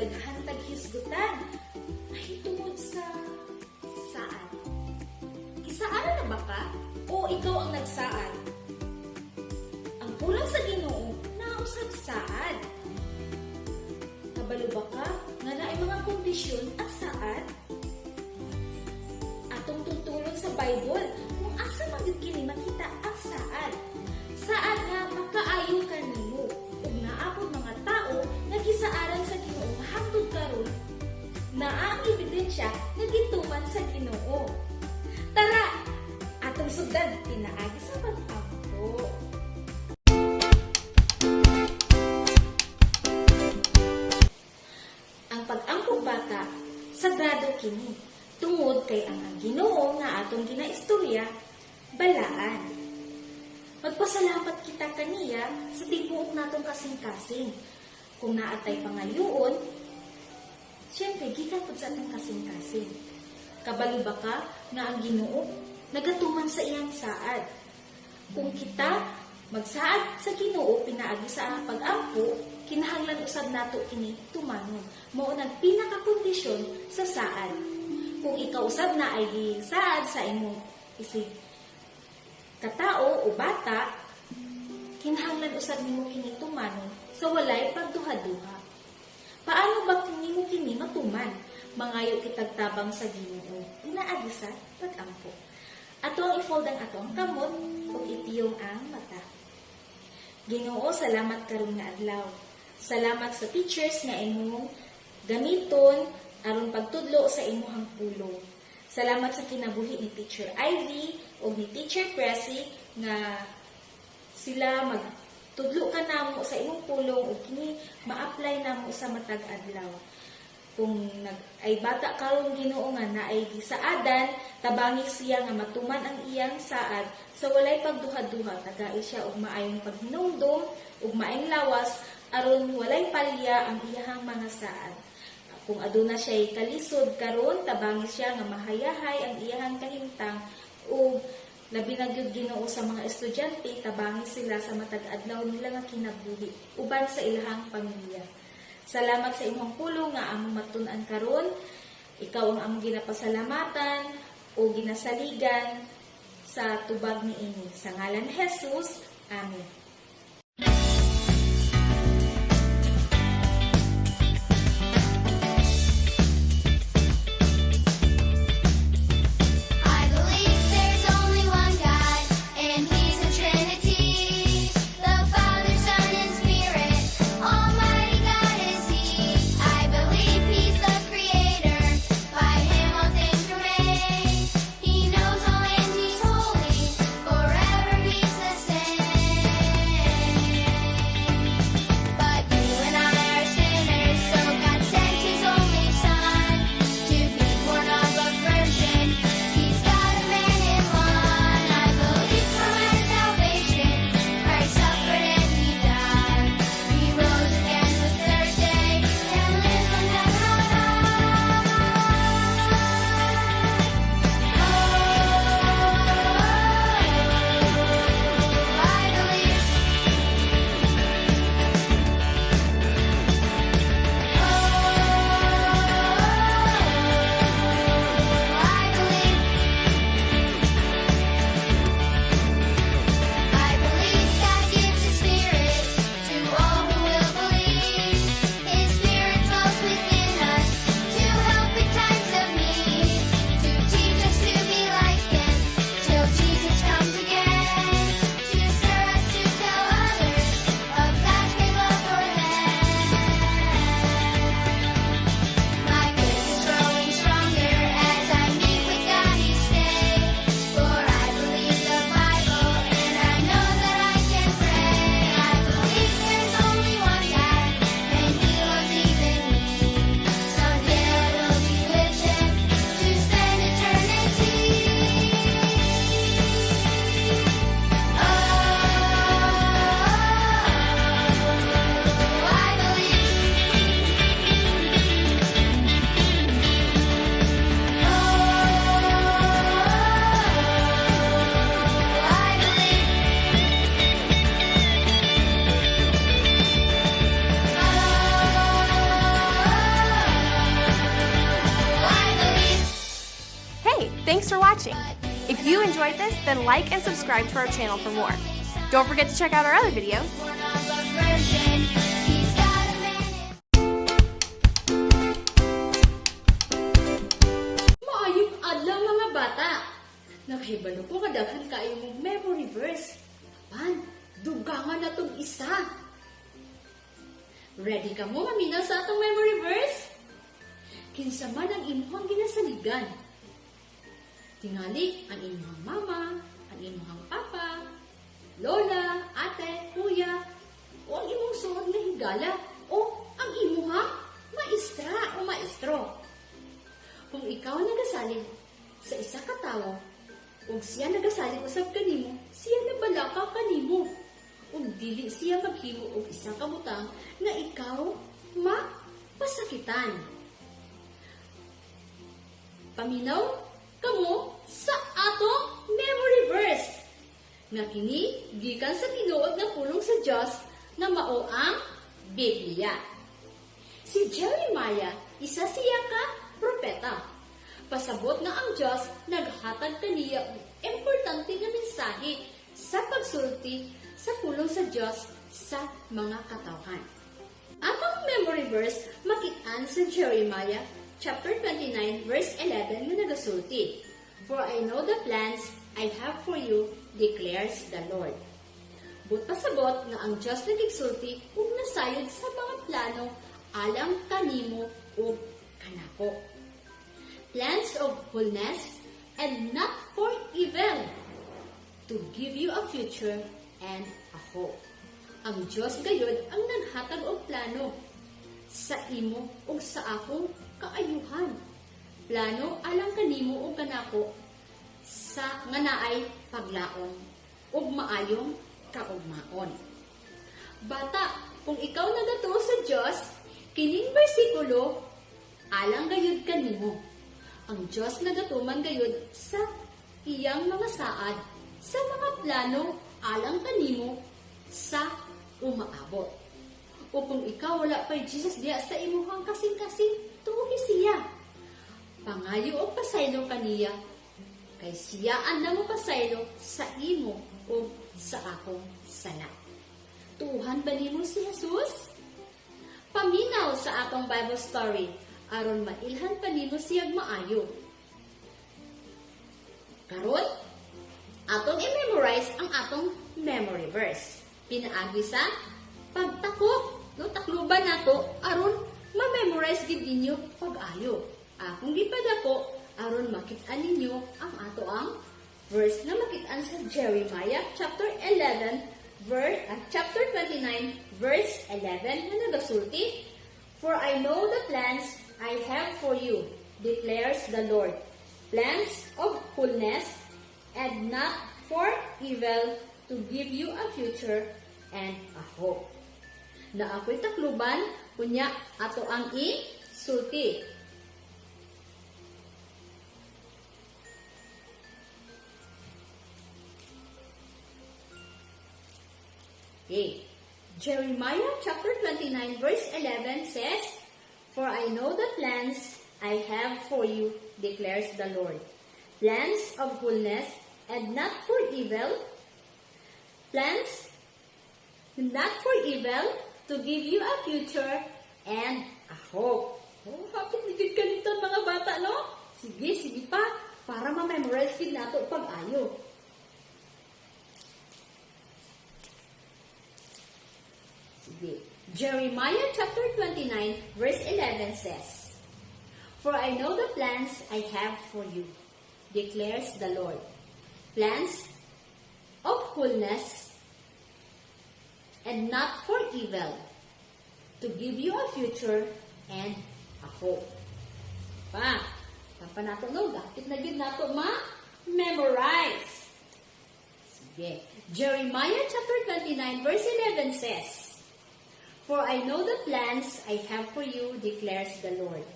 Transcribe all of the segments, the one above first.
Daghan tag hisgutan ay tungod sa saad. Gisaaran na ba ka o ikaw ang nagsaad? Ang pulong sa Ginoo nausab saad. Kabalo ba ka nga naay mga kondisyon ang saad? Atong tutulon sa Bible kung asa man gyud kini makita ang saad. Saad nga makaayo kanimo ug naa pod mga tao nga gisaaran sa Ginoo nga hangtod karon naa ang ebidensya nga gituman sa Ginoo. Tara, atong sugdan pinaagi sa pag-ampo. Ang pag-ampo bata, sagrado kini, tungod kay ang Ginoo nga atong ginaistorya, balaan. Magpasalamat kita kaniya sa tibuok natong kasing-kasing. Kung naatay pangayoon, siyempre gikan pud sa atong kasing-kasing. Kabalo ba ka nga ang Ginoo nagatuman sa iyang saad? Kung kita magsaad sa Ginoo pinaagi sa pag-ampo, kinahanglan usab nato kini tumanon. Mao nang pinakakondisyon sa saad. Kung ikaw usab na ay gisaad sa imong isig katao o bata, kinahanglan usab nimo kini tumanon sa walay pagduha-duha. Paano ba nimo kini matuman? Mangayo kitag tabang sa Ginoo pinaagi sa pag-ampo. Ato ang i-fold ang ato ang kamot ug ipiyong ang mata. Ginoo, salamat karon nga adlaw. Salamat sa teachers nga imong gamiton aron pagtudlo sa imuhang pulong. Salamat sa kinabuhi ni Teacher Ivy ug ni Teacher Pressy nga sila magtudlo ka namo sa imong pulong ug kini ma-apply namo sa matag adlaw. Kung nag ay bata karon, Ginoo, nga naay gisaadan, tabangi siya nga matuman ang iyang saad sa walay pagduha-duha. Tagai siya og maayong paghinumdum ug maayong lawas aron walay palya ang iyahang mga saad. Kung aduna siya kalisod karon, tabangi siya nga mahayahay ang iyahang kahimtang ug labi na gyud, Ginoo, sa mga estudyante, tabangi sila sa matag adlaw nila nga kinabuhi uban sa ilahang pamilya. Salamat sa imong pulong nga among matun-an karon. Ikaw ang among ginapasalamatan o ginasaligan sa tubag niini. Sa ngalan ni Jesus. Amen. I believe there's only one God, and He's a Trinity. The Father, Son, and Spirit. Almighty God is He. I believe He's the Creator. By Him all things were made. He knows all and He's holy. Forever He's the same. Thanks for watching. If you enjoyed this, then like and subscribe to our channel for more. Don't forget to check out our other videos. Born of a virgin. He's got a man in Maayong adlaw, mga bata. Nakahibalo ko nga daghan kaayo mong memory verse. Apan, dugangan na tong isa. Ready ka mo maminaw sa atong memory verse? Kinsa man ang imuhang ginasaligan? Tingali ang imuhang mama, ang imuhang papa, lola, ate, kuya, o ang imong suod nga higala, o ang imuhang maestra o maestro. Kung ikaw nagasalig sa isa ka tawo, ug siya nagasalig usab kanimo, siya nabalaka kanimo. Ug dili siya maghimo og isa ka butang nga ikaw mapasakitan. Paminaw kamo sa atong memory verse nga kini gikan sa tinuod nga pulong sa Dios nga mao ang Biblia. Si Jeremiah, isa siya ka propeta. Pasabot nga ang Dios naghatag kaniya og importante nga mensahe sa pagsulti sa pulong sa Dios sa mga katawhan. Atong memory verse makit-an sa Jeremiah chapter 29 verse 11 nga nagasulti, "For I know the plans I have for you, declares the Lord." Buot pasabot nga ang Dios nagigsulti ug nasayod sa mga plano alang kanimo ug kanako. Plans of wholeness and not for evil, to give you a future and a hope. Ang Dios gayod ang naghatag og plano sa imo ug sa akong kaayuhan. Plano alang kanimo ug kanako sa nga naay paglaom ug maayong kaugmaon. Bata, kung ikaw nagatuo sa Dios, kining bersikulo alang gayud kanimo. Ang Dios nagatuman gayud sa iyang mga saad sa mga plano alang kanimo sa umaabot. O kung ikaw wala pa'y Jesus diya sa imuhang kasing-kasing, tuuhi siya. Pangayo og pasaylo kaniya, kay siya ang mo pasaylo sa imo o sa akong sala. Tuuhan ba nimo si Jesus? Paminaw sa atong Bible story aron mailhan pa nimo siyag maayo. Karon, atong i-memorize ang atong memory verse. Pinaagi sa pagtakop, no, takluban nato aron ma-memorize gid ninyo pag-ayo. Akong gipadako aron makit-an ninyo ang ato ang verse na makit-an sa Jeremiah chapter 11 verse chapter 29 verse 11 nga nagasulti, "For I know the plans I have for you, declares the Lord, plans of wholeness and not for evil, to give you a future and a hope." Na ako'y takluban, unya ato ang i-sulti. Okay. Jeremiah chapter 29 verse 11 says, "For I know the plans I have for you, declares the Lord. Plans of wholeness and not for evil, plans not for evil, to give you a future and a hope." Oh, hapit ni gid kanito, mga bata, no? Sige, sige pa, para ma-memorize gid nato pag-ayo. Sige. Jeremiah chapter 29 verse 11 says, "For I know the plans I have for you, declares the Lord. Plans of wholeness and not for evil, to give you a future and a hope." Pa, pa nato, no, dapit na gyud nato ma-memorize. Sige. Jeremiah chapter 29 verse 11 says, "For I know the plans I have for you, declares the Lord.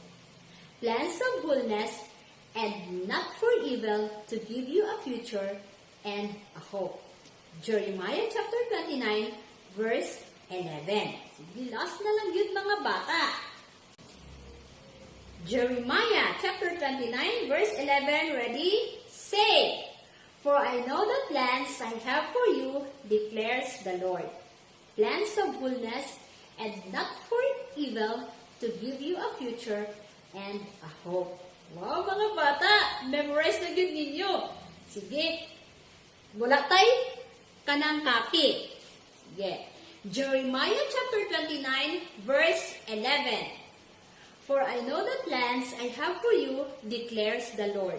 Plans of wholeness and not for evil, to give you a future and a hope." Jeremiah chapter 29 verse 11. Sige, last na lang yun, mga bata. Jeremiah chapter 29 verse 11. Ready? Say, "For I know the plans I have for you, declares the Lord. Plans of wholeness and not for evil, to give you a future and a hope." Wow, mga bata! Memorize na gyud ninyo. Sige. Wala tay kanang copy. Sige. Jeremiah chapter 29 verse 11. "For I know the plans I have for you, declares the Lord.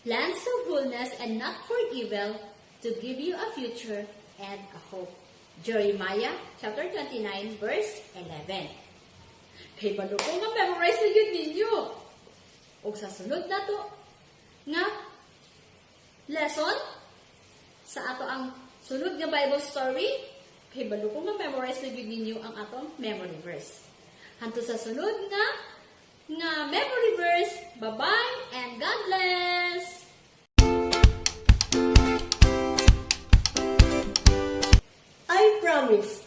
Plans of wholeness and not for evil, to give you a future and a hope." Jeremiah chapter 29 verse 11. Kay balo ko nga memorize na gyud ninyo. Og sa sunod nato nga lesson, sa ato ang sunod nga Bible story, kay balo ko nga memorize na gyud ninyo ang atong memory verse. Hantod sa sunod nga memory verse, bye-bye and God bless! I promise.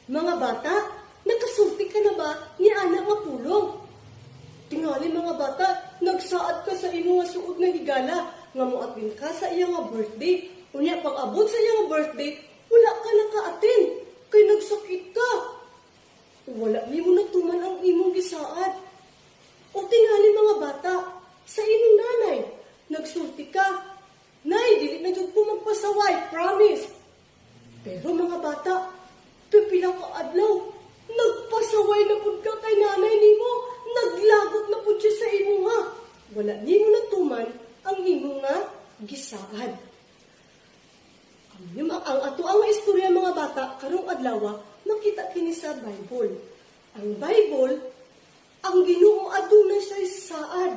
Mga bata, nakasulti ka na ba ni ana nga pulong? Tingali, mga bata, nagsaad ka sa imo nga suod nga higala nga moattend ka sa iya nga birthday. Unya pag abot sa iya nga birthday, wala ka naka-attend kay nagsakit ka. Wala nimo natuman ang imong gisaad. O tingali, mga bata, sa imong nanay, nagsulti ka, "Nay, dili na jud ko magpasaway, promise." Pero, mga bata, pipila ka adlaw, nagpasaway na pud ka kay nanay nimo, naglagot na pud siya sa imo ha. Wala nimo natuman ang imo nga gisaad. Ang ato ang istorya, mga bata, karong adlaw, makita kini sa Bible. Ang Bible, ang Ginoo aduna siya saad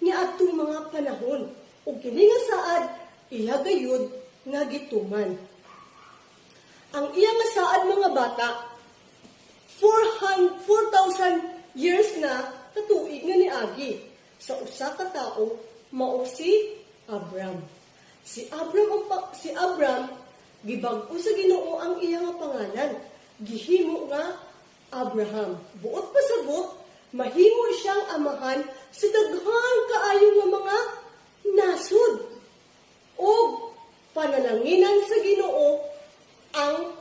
niya atong mga panahon. Ug kini nga saad iya gayud nga gituman. Ang iya nga saad, mga bata, 400 4,000 years na katuig nga niagi sa usa ka tawo, mao si Abram. Si Abram, gibag-o sa Ginoo ang iya nga pangalan, gihimo nga Abraham. Buot pasabot, mahimo siyang amahan sa daghan kaayo nga mga nasod. Og panalanginan sa Ginoo ang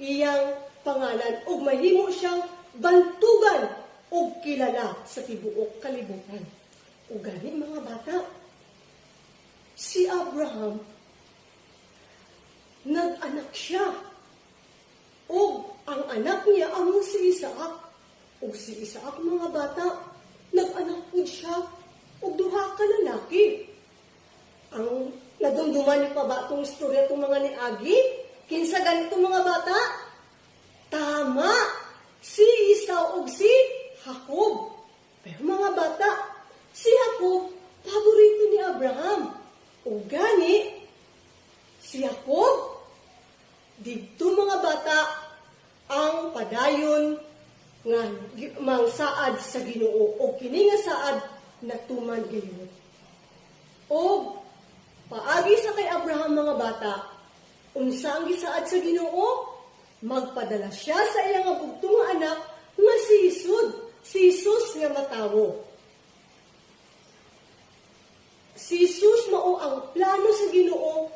iyang pangalan ug mahimo siyang bantugan ug kilala sa tibuok kalibutan. Ug gani, mga bata, si Abraham, nag-anak siya. Ug ang anak niya amo si Isaac. Ug si Isaac, mga bata, nag-anak pud siya og duha ka lalaki. Ang nadumduman niyo pa ba itong istorya itong mga niagi? Kinsa ganito, mga bata? Tama! Si Esau ug si Jacob. Pero, mga bata, si Jacob, paborito ni Abraham. O gani, si Jacob, didto, mga bata, ang padayon nga mangsaad sa Ginoo o kini nga saad natuman gayud. O paagi sa kay Abraham, mga bata, unsa ang gisaad sa Ginoo? Magpadala siya sa iyang nga bugtong nga anak nga si Jesus, si Jesus nga matawo. Si Jesus mao ang plano sa Ginoo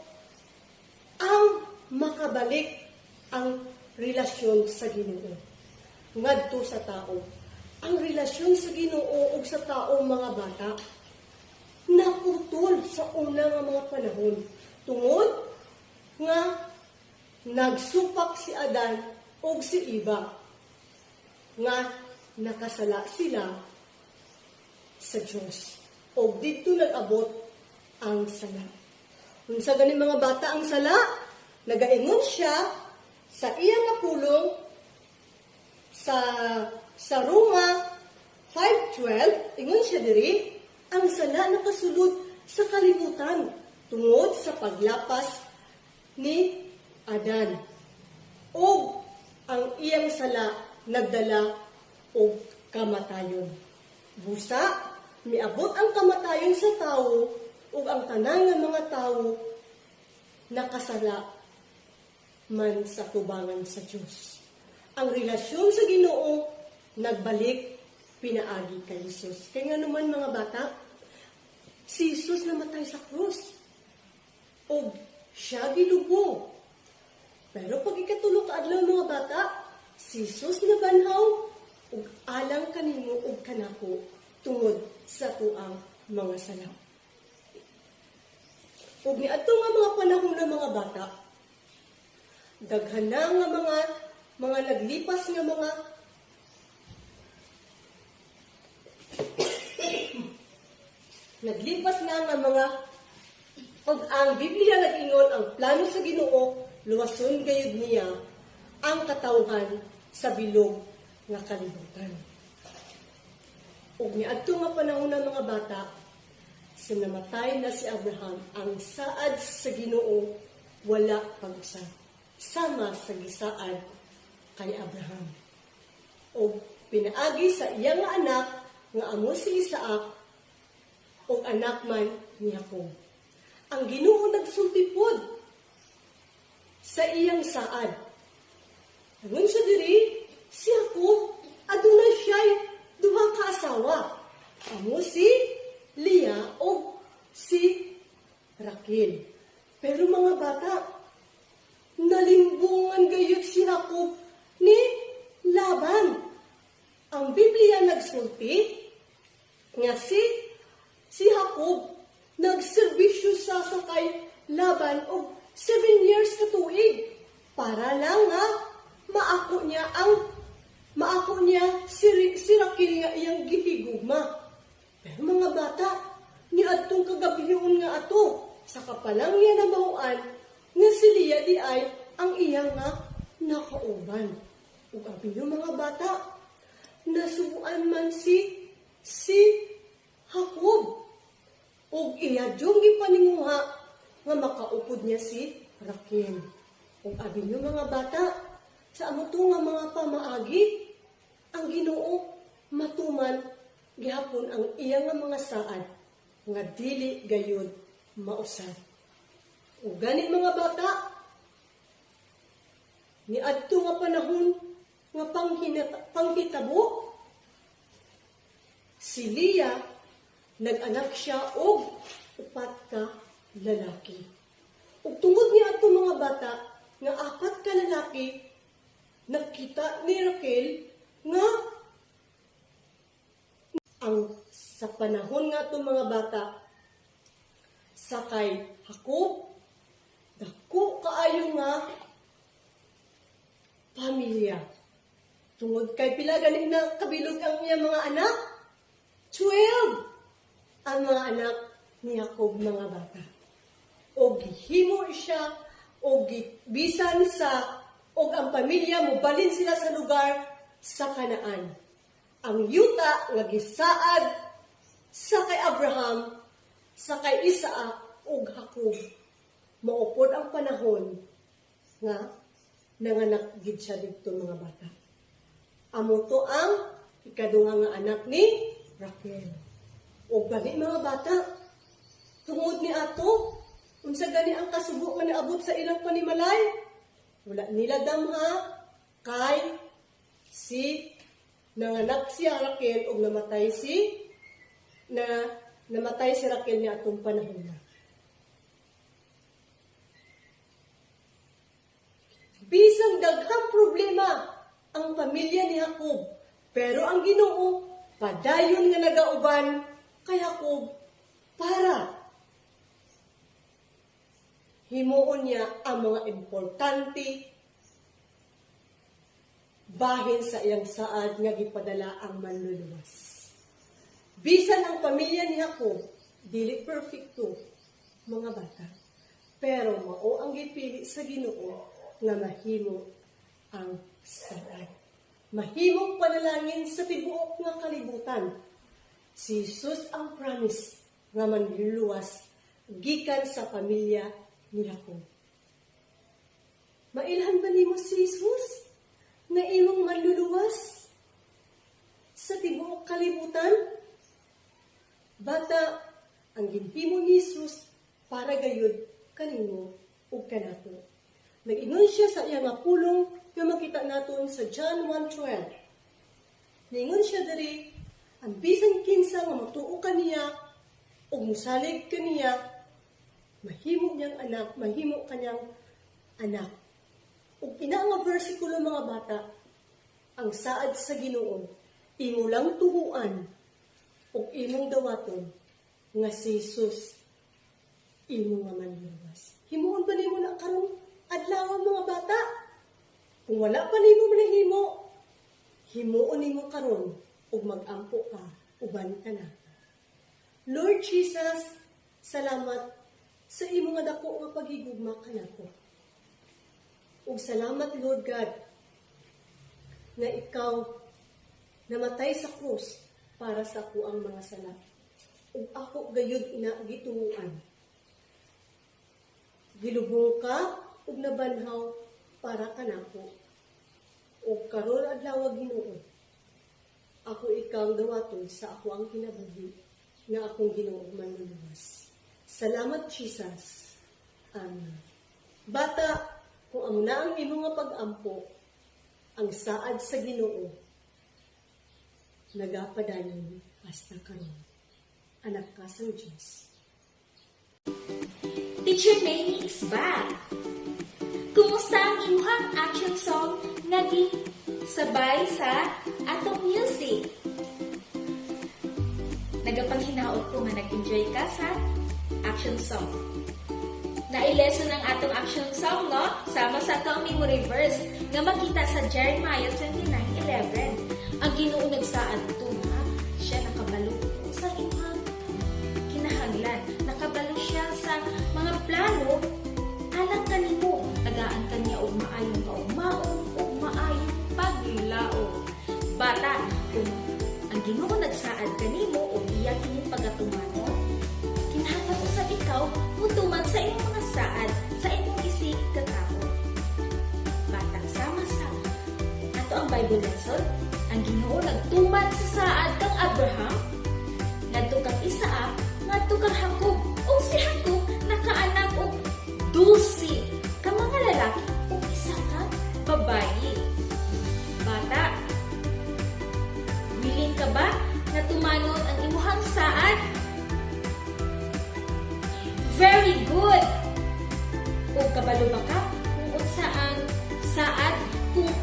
ang makabalik ang relasyon sa Ginoo ngadto sa tao. Ang relasyon sa Ginoo ug sa tao, mga bata, naputol sa una nga mga panahon tungod nga nagsupak si Adan ug si Eva nga nakasala sila sa Dios. Og didto nag-abot ang sala. Unsa gani, mga bata, ang sala? Nagaingon siya sa iyang nga pulong sa Roma 5:12, ingon siya diri, ang sala nakasulod sa kalibutan tungod sa paglapas ni Adan. Og ang iyang sala nagdala og kamatayon. Busa, miabot ang kamatayon sa tawo ug ang tanan nga mga tawo nakasala man sa tubangan sa Dios. Ang relasyon sa Ginoo nagbalik pinaagi kay Jesus. Kay ngano man, mga bata, si Jesus namatay sa krus. Og siya gilubong. Pero pag ikatulo ka adlaw, mga bata, si Jesus nabanhaw ug alang kanimo ug kanako tungod sa atuang mga sala. Ug niadto nga mga panahon ng mga bata, daghan na nga mga naglipas nga mga naglipas na nga mga ug ang Biblia nag-ingon ang plano sa Ginoo, luwason gayud niya ang katawhan sa bilog nga kalibutan. Ug niadto nga panahon ng mga bata, sa namatay na si Abraham, ang saad sa Ginoo wala pag-usab, sama sa gisaad kay Abraham. Og pinaagi sa iyang nga anak nga amo si Isaac ug anak man ni Jacob. Ang Ginoo nagsulti pod sa iyang saad. Ingon siya diri, si Jacob aduna siya duha ka asawa. Amo si Leah o si Raquel. Pero mga bata, nalimbungan gayud si Jacob ni Laban. Ang Biblia nagsulti nga si Jacob nagserbisyo sa kay Laban og 7 years ka tuig para lang nga maako niya si Raquel nga iyang gihigugma. Pero mga bata, niadtong kagabhion nga ato, sa kapalang niya nabaw-an nga si Leah di ay ang iyang nga nakauban. Ug abi niyo, mga bata, nasubuan man si Jacob. Ug iya jung gipaninguha nga makaupod niya si Raquel. Ug abi niyo, mga bata, sa amo to nga mga pamaagi, ang Ginoo matuman gihapon ang iya nga mga saad nga dili gayud mausab. Ug gani, mga bata, niadto nga panahon nga panghitabo, si Leah nag-anak siya og upat ka lalaki. Ug tungod niya ato, mga bata, nga apat ka lalaki, nakita ni Raquel nga ang sa panahon nga ato, mga bata, sa kay Jacob, dako kaayo nga pamilya. Tungod kay pila gani na kabilog ang iyang mga anak? 12 ang mga anak ni Jacob, mga bata. O gihimo siya o bisan sa og ang pamilya mobalin sila sa lugar sa Kanaan. Ang yuta nga gisaad sa kay Abraham, sa kay Isaac ug Jacob. Maupod ang panahon nga nanganak gid siya didto, mga bata. Amo to ang ikaduha nga anak ni Raquel. O gani, mga bata, tungod ni ato, unsa gani ang kasubo nga naabot sa ilang panimalay? Wala nila damha kay si nanganak si Raquel ug namatay si Raquel ni atong panahon na. Bisang daghang problema ang pamilya ni Jacob, pero ang Ginoo padayon nga nagauban kay Jacob para himuon niya ang mga importante bahin sa iyang saad nga gipadala ang manluluwas. Bisan ang pamilya ni Jacob dili perfecto, mga bata, pero mao ang gipili sa Ginoo nga mahimo ang saad. Mahimong panalangin sa tibuok nga kalibutan. Si Jesus ang promise nga manluluwas gikan sa pamilya ni Jacob. Mailhan ba nimo si Jesus nga imong manluluwas sa tibuok kalibutan? Bata, ang ginhimo ni Jesus para gayud kanimo ug kanato. Nag-ingon siya sa iyang nga pulong nga makita naton sa John 1:12. Ningon siya diri, Ang bisan kinsa nga motuo kaniya ug mosalig kaniya, mahimo niyang anak, mahimo kanyang anak. Ug ina nga versikulo, mga bata, ang saad sa Ginoo, imo lang tuhuan ug imong dawaton nga si Jesus imo nga manluluwas. Himuon ba nimo na karong adlaw, mga bata? Kung wala pa nimo nahimo, himuon nimo karon ug mag-ampo ka uban kanako. Lord Jesus, salamat sa imo nga dako nga pagigugma kanako. Ug salamat, Lord God, nga ikaw namatay sa krus para sa akoang mga sala. Ug ako gayud ina gituoan. Gilubong ka ug nabanhaw para kanako. Ug karon adlaw, Ginoo, ako ikaw dawaton sa akoang kinabuhi nga akong Ginoo ug Manluluwas. Salamat, Jesus. Amen. Bata, kung amo na ang imo nga pag-ampo, ang saad sa Ginoo nagapadayon hasta karon. Anak ka sa Diyos. Teacher Mamie is back! Kumusta ang imuhang action song nga sabay sa atong music? Nagapanghinaot ko nga nag-enjoy ka sa action song. Nai-lesson ang atong action song, no? Sama sa atong memory verse nga makita sa Jeremiah 29:11. Ang Ginoo nagsaad to, ha? Siya nakabalo sa imong kinahanglan. Nakabalo siya sa mga plano alang kanimo. Tagaan ka niya og maayong kaugmaon ug maayong paglaom. Bata, kung ang Ginoo nagsaad kanimo ug iya kining pagatumanon, kinahanglan usab ikaw mutuman sa imong mga saad sa imong isig katao. Bata, sama sa atoang Bible lesson, ang Ginoo nagtuman sa saad kang Abraham, ngadto kang Isaac, ngadto kang Jacob. Ug si Jacob nakaanak og 12 ka mga lalaki ug isa ka babayi. Bata, willing ka ba na tumanon ang imuhang saad? Very good! O kabalo ba ka kung unsa ang saad kung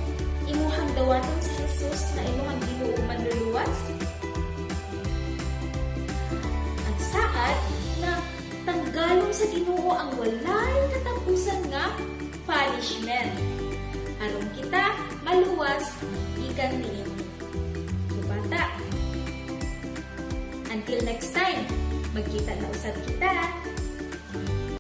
imuhang dawaton si Jesus na imuhang Ginoo Manluluwas? Ang saad na tanggalon sa Ginoo ang walay katapusan nga punishment aron kita maluwas gikan niini. So bata, until next time, magkita na usab kita.